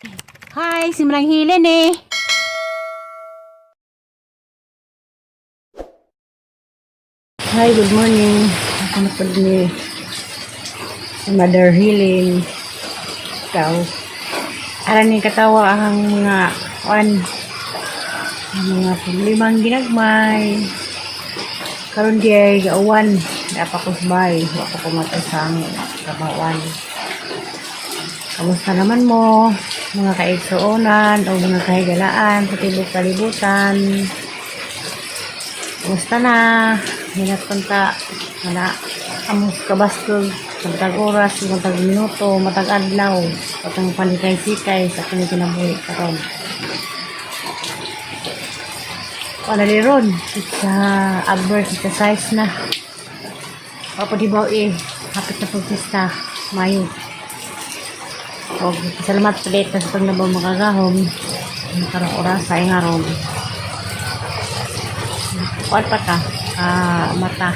Hi, si Manang Helen eh. Hi, good morning. Ako na po ni si Mother Healing. Ikaw. Aran ni katawa ang mga kuan, ang mga problemang ginagmay. Karon di ay gauwan. Dapat ko sa bahay. Wa ko pumatay sa ang trabahoan. Kamusta naman mo, mga kaigsuonan o mga kahigalaan sa tibok kalibutan? Kamusta na? Hinat ta wala amos kabaskog sa matag oras, matag minuto, matag adlaw, patang panikay-sikay sa atong kinabuhi karon. Wala ni ron sa adverse sa size na. Papadibaw eh, hapit na pagpista, Mayo. O, salamat ulit sa pagnabaw makagahom. Karong oras ay nga ron. Kuan pa ta, mata.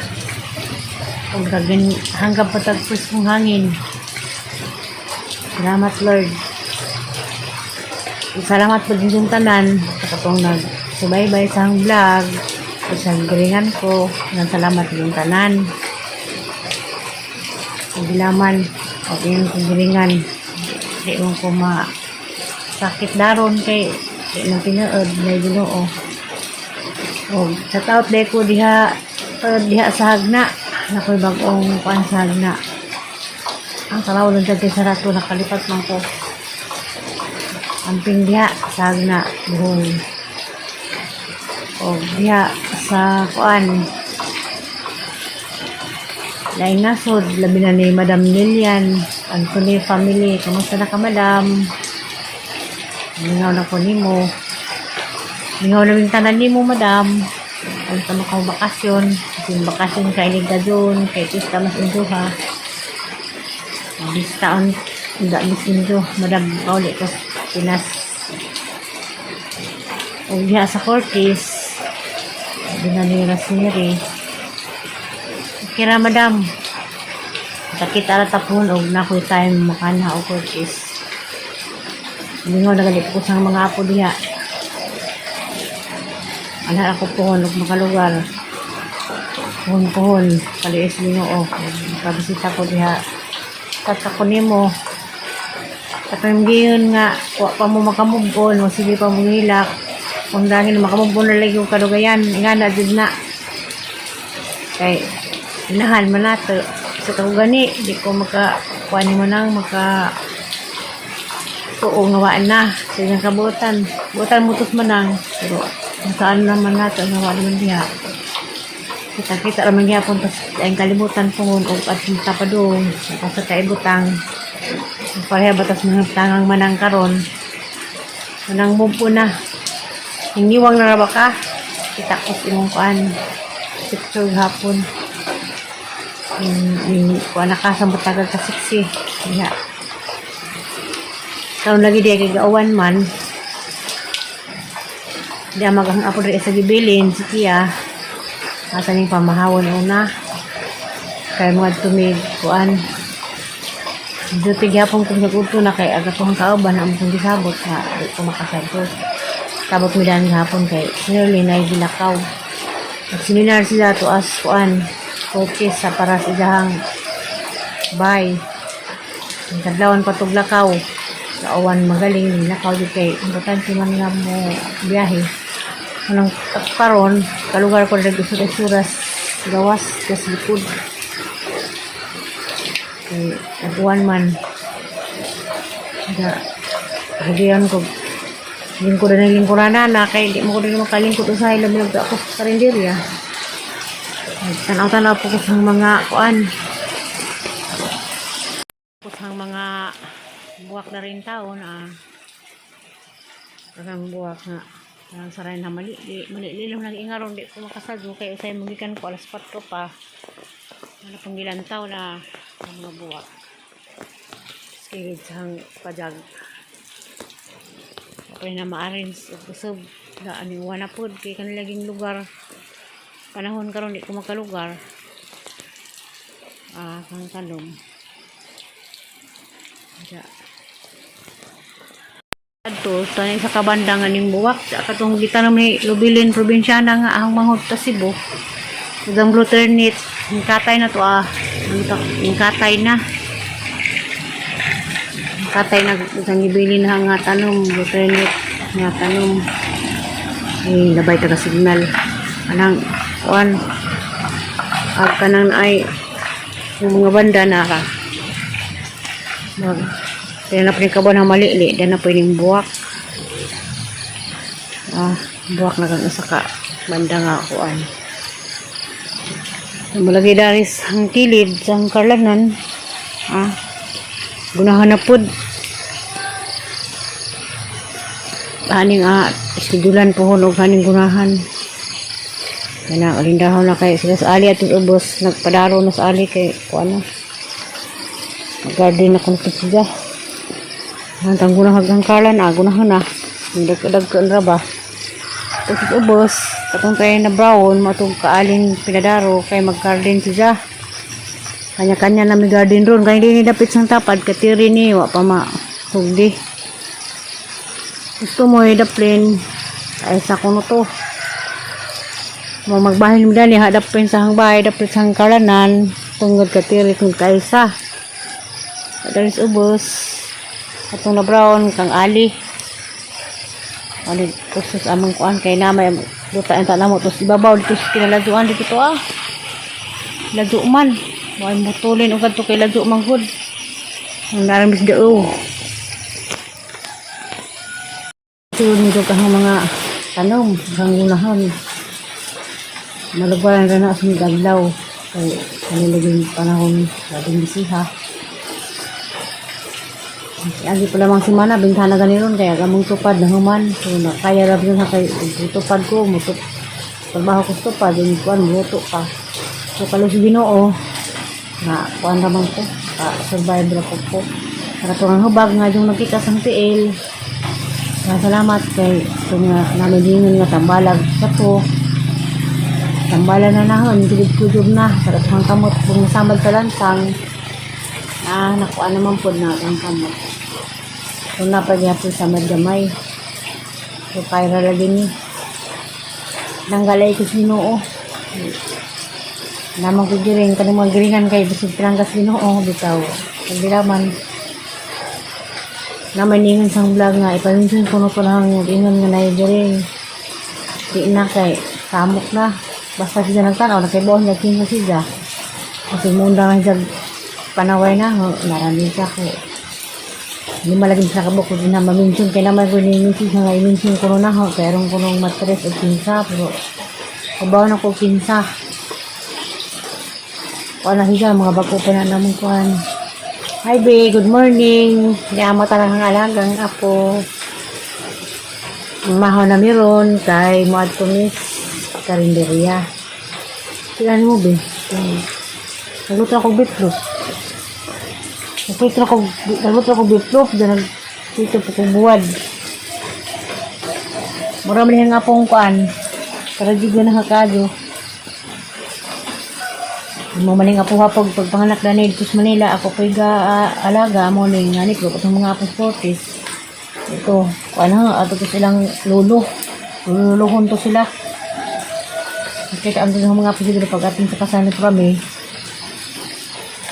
Kung gagin, hanggang patagpos kong hangin. Salamat, Lord. Salamat po din yung tanan sa katong nagsubaybay sa ang vlog o sa giringan ko. Nang salamat yung tanan. Kung gilaman o yung kong giringan. Di mo ko ma sakit daron kay di man tinuod na Ginoo. O shout out day ko diha diha sa Hagna. Nakoy bag-ong kuan sa Hagna. Ang tanaw lang dyan sa rato, nakalipat man ko. Amping diha sa Hagna, Bohol. O diha sa kuan. Laing nasod, labi na ni Madam Lilian, Anthony family. Kamusta na ka, Madam? Mingaw na ko nimo. Mingaw na min tanan nimo, Madam. Ano ka makaw bakasyon? Kasi bakasyon ka ilig ka doon. Kay pista mas injo ha. Bista on da mis injo. Madam, kauli ko sa Pinas. O diha sa Cortez. Labi na ni Rosemary. Kira, Madam. Sakit ara tapon og nakoy time makana og Cortez. Lingaw na gali ko sa mga apo diha. Ana ako pohon og makalugar. Pohon-pohon kaliis Ginoo. Makabisita ko diha. Tata ko nimo. Katong giyon nga wa pa mo makamove on, o sige pa mo hilak. Kung dangin makamove on na lagi yung kadugayan, nga na jud na. Kay inahan man nato. Sa so, gani, di ko maka kuan mo nang maka tuo nga waan na sa iyang kabuotan. Buotan mutos man nang pero kung saan naman nato nga wa naman diha. Kita-kita raman gyapon tas ang kalibutan pohon og at tapadong sa kaibutang. Pareha batas mga tangang manang karon. Manang move na. Hingiwang na ra ba ka? Kita ko sa imong kuan. Picture hapon. Yung kuan na ka sa matagal ka sexy. Diha. Karon lagi di kay gauwan man. Di maghang apo diri sa gibilin si Kia. Asa ning pamahawon una. Kay mga tumig kuan. Duty gyapon kung nagudto na kay aga kong kauban ang kong gisabot nga di ko makasabot. Sabot mi daan gihapon kay nearly na gilakaw. Nagseminar sila to as kuan coaches sa para sa iyahang bay. Ang kadlawan pa tug lakaw. Kauwan magaling lakaw jud kay importante man nga mo biyahe. Anong karon kalugar ko nag isuras gawas kas likod. Kay nag-uwan man. Da hagian ko lingkod na lingkuran na kay di mo ko din makalingkod usahay labi nagda ako sa karinderya. Tanaw-tanaw po ko sa mga kuan. Ko sa mga buwak na rin taon ah. Parang buwak nga. Parang saray na mali. Di, mali lang nang ingaron di ko makasadyo kay usay magikan ko alas 4 pa. Ano pang gilantaw na ang mga buwak. Skilid sa pajag. Okay na ma-arrange ug kusog na ani na pod kay kanilaging lugar panahon karon di ko makalugar kang talom. Ja. To, tani sa kabanda nga ning buwak. Sa katong gitanom ni Lubilin probinsyana nga ahong manghod ta Cebu. Ug ang blue turnip, ang katay na to ah. Ang katay na. Ang katay na ang gibili na nga tanom, blue turnip nga tanom. Ay, labay taga signal. Anang kuan ag kanang ay yung mga banda na ka. Mag kaya na pa kabuan ang malili, dan na pwedeng buwak. Ah, buwak na kang isa ka banda nga kuan. Malagi daris ang kilid sa ang karlanan. Ah, gunahan na pud. Aning iskedulan pohon og haning gunahan. Kana alindahon na kay sila sa ali at ubos nagpadaro na sa ali kay kuan na. Garden na kung siya. Ang gunahan ang karlan gunahan na. Dag-dag ra ba. Tapos ubos, katong kay na brown, matong kaalin pinadaro kay mag-garden siya. Kanya-kanya na may garden ron. Kaya hindi ni dapit sang tapad, katiri ni, wa pa ma hugdi. Gusto mo daplin, ay sa kuno to. Mo magbahin mo dani, hadapin sa hang bahay, dapit sa hang kalanan, tungod katiri kung kaisa. Dalis ubos, atong na brown, kang ali. Ano, kustos amang kuan kay na may duta ang tanamo tos ibabaw dito sa kinalazuan dito to ah. Ladyo man. Way mutulin og kadto kay ladyo man gud. Ang naramis dao. Sulod nito ka mga tanom, ang gunahan. Malugbaran ra na sa adlaw kay kanilaging panahon labing bisiha. Agi pa lamang si Mana, bintana ganiron kaya gamong tupad na human. So na kaya ra na kay tupad ko, mutup trabaho ko sa tupad, yung kuan luto pa. So kalos Ginoo na kuan ra man ko, ka survive ra ko ko. Para ang hubag nga yung nakita sang tiil. Kaya salamat kay itong nga namin dingon nga tambalag sa to. Tambala na nahon, kujub na. Sa katong kamot kung nasamad sa lansang, na nakuha naman po na ang kamot. So napagyapon sa madgamay. So kaya ra lagi ni. Nanggalay ko sa Ginoo. Namang ko giring kanang mga giringan kay bisag pinanggas Ginoo bitaw. Pagdiraman naman ingon sang vlog nga ipaminsan ko no lang ingon nga naay giring. Di na kay samok na. Basta siya nagtanaw nakaibaw niya kinsa siya. Kasi munda nga siya panaway na narami siya ko. Hindi malagim sa kabok ko na maminsun kay naman ko ni minsun nga i-mention ko na ho kay aron ko nung matres og kinsa pero kabaw na ko kinsa. Kuan na siya mga bago pa na namong kuan. Hi be, good morning. Yama tarang ang alagang apo. Mahaw na miron kay moadto mis karinderya. Sila mo be. Nagluto ako beetroot. Nagluto ako beetroot, then nagluto po ko buwad. Mura man nga pong kuan. Para di ko nakakadyo. Mo maning apo hapog pagpanganak dani dito sa Manila, ako ko'y ga alaga mo ning nga ni ko itong mga apos fortis. Ito, kuan ha, ato to silang lulo. Luluhon to sila. Kita ang mga apo siguro pag ating sa kasal ni kami.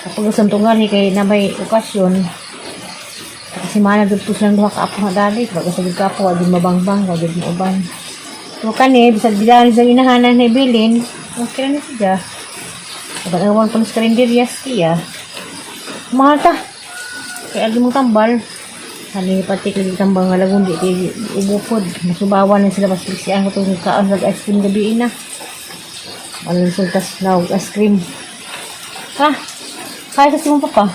Kapag sa tungani kay na may okasyon, kasi mana dito silang duha ka apo nga dali, pag sa ka apo, wag mabangbang, wag mo uban. So kani bisag bilang sa inahanan na ibilin, okay na siya. Kapag awan pa sa karinderya siya. Mahal ta. Kaya agi mong tambal. Sabi ni Patik, lagi tambal nga lagun, di kay ubupod. Masubawan na sila, basta siya ko itong kaon nag ice cream gabi na. Ano resultas na og ice cream. Ha? Kaya sa simong papa.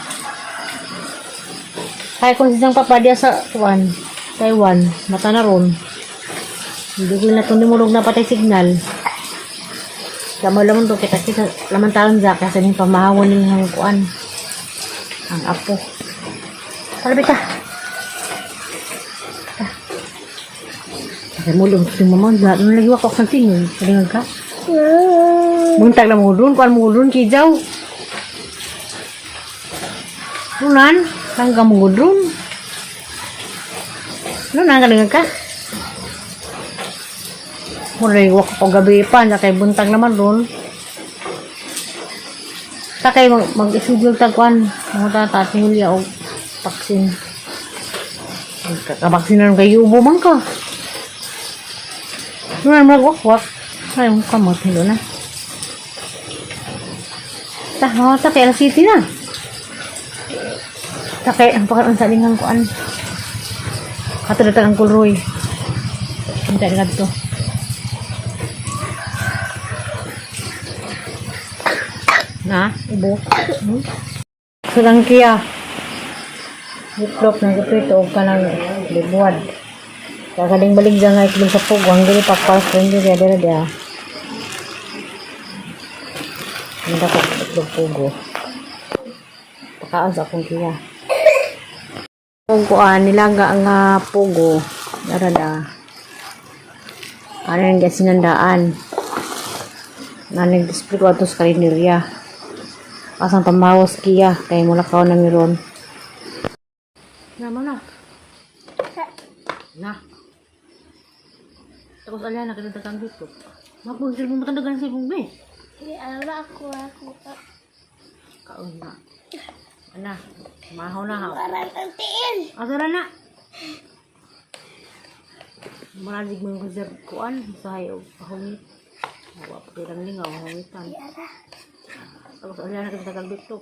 Kaya kung siyang papa diya sa tuwan, Taiwan, mata na ron. Hindi ko na ito nimulog na patay signal. Kamo lamang to kita kita laman taon za kasi ning pamahawon ning hangkuan. Ang apo. Palabit ta. Ta. Kaya mo lang si mama, lahat na lagi wako sa tingin. Kalingan ka. Muntag na mo dun, kuan mo dun, kijaw. Runan, kang ka mo dun. Ano na, galingan ka? Muray, wak ko gabi pa. Na kay buntag naman ron. Takay mag-isugil tagwan. Mga tata, Julia o paksin. Kakabaksin na kayo, ubo man ka. Ano na mag-wakwak? Ay, mo kamot, hilo na. Ta, oh, ta, kay City na. Ta, kay, ang pakaroon sa lingang kuan. Katulad ang kulroy. Hindi na to. Na, ubo. Silang kiya. Itlog ng kaprito o kanang libuan. Kakaling balik dyan nga itlog sa pugo. Ang gili pakpas rin di kaya dira diya. Hindi ko itlog pugo. Pakaon sa akong kiya. Kung kuan nilaga ang pugo. Dara da. Ano yung sinandaan. Na nag-display ko ato sa karinderya. Asang pamawas kiya. Kay mula kao na meron. Na mo na. Na. Tapos alya na kita kang dito. Mapag mo matandagan sa ibong be. Di ala ako ako. Kaon na. Ana, mahaw na ha. Parang ang tiil. Asara na. Maralig mo yung reserve kuan sa hayo pahungit. Wa pa lang lingaw hungitan. Di ala. Tapos alya na kita kang dito.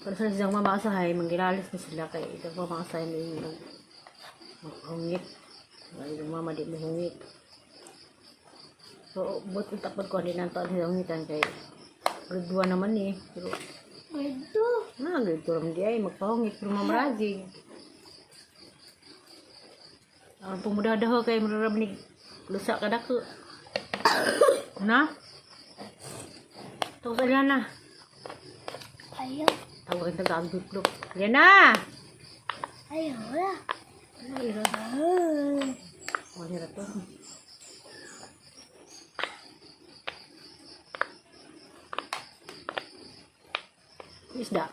Pero sa isang mama asahay, manggilalis na sila kay ito pa mga asahay may maghungit. Ay, yung mama di mahungit. So, but ang tapad ko, hindi na ito ang hungitan kay grade 1 naman eh. Pero, Ito. na, grade 2 naman di ay, magpahungit, pero mamaragig. Ang pumudadaho kay mararabnig, lusa ka dako. Na? Tapos, alyan na. Ayaw. Tawagin taga ang dutlok. Yan na! Ayaw na. Ano, ira? Ah. Wala na to. Isda.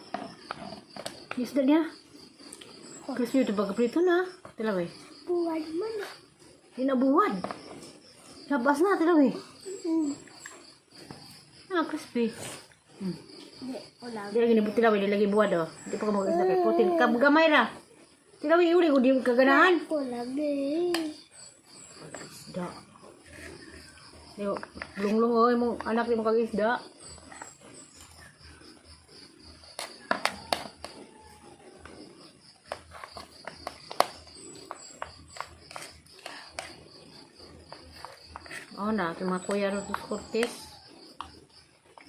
Isda niya. Crispy ito baga prito na. Tilaway. Buwan man. Hinabuwad. Labas na, tilaway. Ah, crispy. Di, wala. Di lagi ni tilaway, di lagi buwad oh. Di pa ka mag-isda kay putin. Gamay ra. Tilaway, uli ko di kaganahan. Ako lagi. Isda. Yo, lunglong oy mo anak di mo kag isda. Oh na, itong mga kuya ro sa Cortez.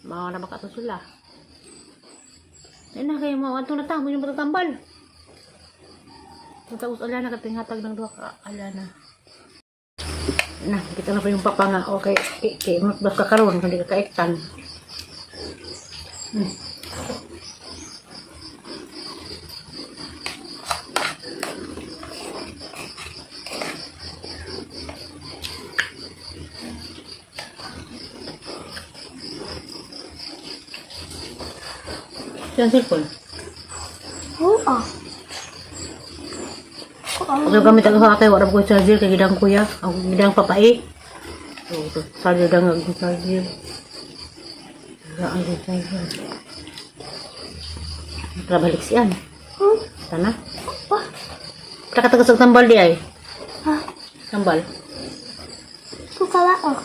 Mga na baka to sila. Ay na kayo mo, ato na ta, mo yung patatambal. Tapos ala na katinghatag ng duha ka ala na. Na, kita na pa yung papa nga. Okay, kay kay matbas ka karon kung di ka kaiktan. Yan cellphone. Oo. Okay, gamit ang sa wala ko charger kay gidang kuya, ang gidang papae. So, ito, charger dang ang charger. Ang charger. Trabalik siyan. Tana. Wah. Takatagas ang tambal di ay. Ha? Tambal. Kukala oh.